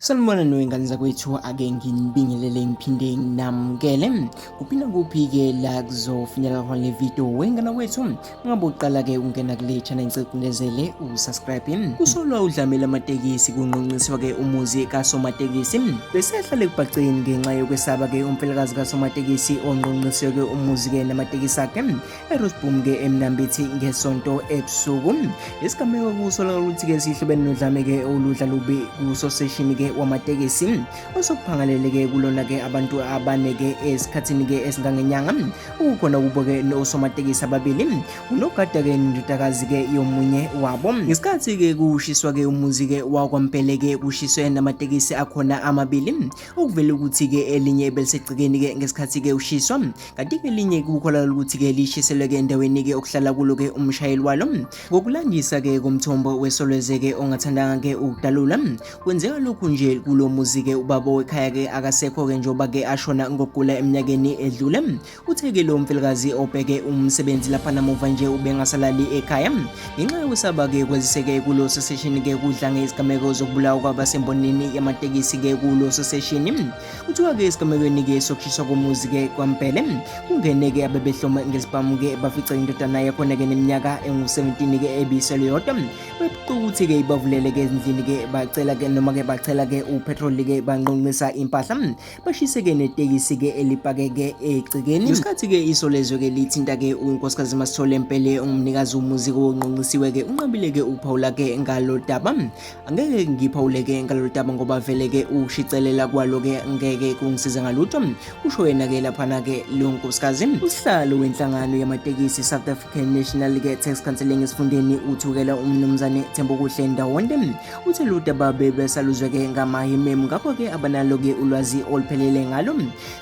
Sanibona wengane zakwethu, ake nginibingelele ngiphinde nginamukele. Kuphi nakuphi-ke la kuzofinyelela khona le video wengane wethu. Ngabe uqala-ke ungena kule channel, ngicela ucindezele usubscribe. Kusolwa udlame lamatekisi kunqonqiswa-ke umuzi kasomatekisi. Besehlale ekubhaceni ngenxa yokwesaba-ke umfelakazi kasomatekisi onqonqisiwe-ke umuzi-ke namatekisi akhe eRoosboom-ke eMnambithi ngesonto ebusuku. Isigameko kusolakala ukuthi-ke sihlobene nodlame-ke oludla lubi kusoseshini-ke wamatekisi osokuphangalele-ke kulona-ke abantu abane-ke esikhathini-ke esingangenyanga. Ukukhona kubo-ke nosomatekisi ababili, unogada-ke nendodakazi-ke yomunye wabo. Ngesikhathi-ke kushiswa-ke umuzi-ke wakwaMpele-ke kushiswe namatekisi akhona amabili, okuvele ukuthi-ke elinye belisegcekeni-ke ngesikhathi-ke ushiswa, kanti-ke elinye kukholakala ukuthi-ke lishiselwe-ke endaweni-ke okuhlala kulo-ke umshayeli walo. Ngokulandisa-ke komthombo weSolezwe-ke ongathandanga-ke ukudalula, kwenzeka lokhu nje kulo muzi-ke ubaba wekhaya-ke akasekho-ke njengoba-ke ashona ngokugula eminyakeni edlule. Uthe-ke lo mfelikazi obheke umsebenzi lapha namuva nje ubengasalali ekhaya ngenxa yokwesaba-ke kwazise-ke kulo soseshini-ke kudlange izigameko zokubulawa kwabasembonini yamatekisi-ke kulo soseshini. Kuthiwa-ke esigamekweni-ke sokushiswa komuzi-ke kwaMpele kungene-ke abebehlome ngezibhamu-ke bafica indodana yakhona-ke neminyaka engu-17-ke ebiselwe yodwa, bephuca ukuthi-ke ibavulele-ke ezindlini-ke bacela-ke noma-ke bachela-ke uphethroli-ke banqonqisa impahla, bashise-ke netekisi-ke elipakeke egcekeni. Ngesikhathi-ke Isolezwe-ke lithinta-ke uNkosikazi Masithole Mpele ongumnikazi womuzi owonqonqisiwe-ke unqabile-ke ukuphawula-ke ngalo daba. Angeke ngiphawule-ke ngalolu daba ngoba vele-ke ukushicelela kwalo-ke ngeke kungisize ngalutho, kusho yena-ke laphana-ke lo nkosikazi. Usihlalo wenhlangano yamatekisi South African National-ke Tax Counselling esifundeni uThukela uMnumzane Thembokuhle Ndawonde uthe lo daba bebesaluzwe-ke ngamahimemu, ngakho-ke abanalo-ke ulwazi oluphelele ngalo.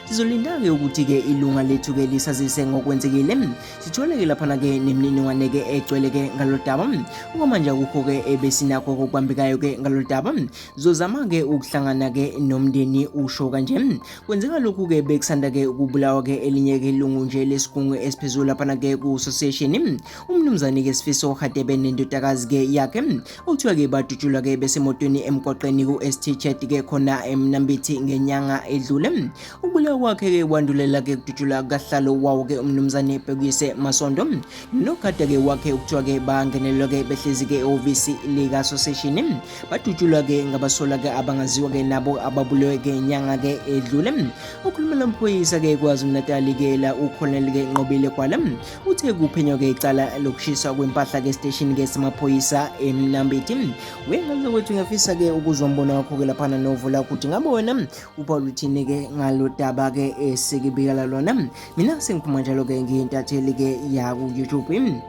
Sizolinda-ke ukuthi-ke ilunga lethu-ke lisazise ngokwenzekile, sithole-ke laphana-ke nemininingwane-ke egcwele-ke ngalolu daba. Okwamanje akukho-ke ebesinakho okubambekayo-ke ngalolu daba, zozama-ke ukuhlangana-ke nomndeni, usho kanje. Kwenzeka lokhu-ke bekusanda-ke ukubulawa-ke elinye-ke ilungu nje lesigungu esiphezulu laphana-ke ku-association, umnumzane-ke Sifiso Hadebe nendodakazi-ke yakhe, okuthiwa-ke badutshulwa-ke besemotweni emgwaqeni ku-St Chat-ke khona eMnambithi ngenyanga edlule. Ukubulawa kwakhe-ke kwandulela-ke kudutshulwa kahlalo wawo-ke uMnumzane Bhekuyise Masondo nogada-ke wakhe, okuthiwa-ke bangenelelwa-ke behlezi-ke ehhovisi likasoseshini, badutshulwa-ke ngabasolwa-ke abangaziwa-ke nabo ababulewe-ke nyanga-ke edlule. Okhulumela amaphoyisa-ke KwaZulu-Natali-ke la uColonel-ke Nqobile Gwala uthe kuphenywa-ke icala lokushiswa kwempahla-ke esiteshini-ke samaphoyisa eMnambithi. Wengane kwethu, ngiyafisa-ke ukuzwa umbono wakho-ke laphana novo lakho ukuthi ngabe wena uPaul uthini-ke ngalo daba-ke esikibikela lona. Mina sengiphuma njalo-ke ngiyintatheli-ke yaku-YouTube.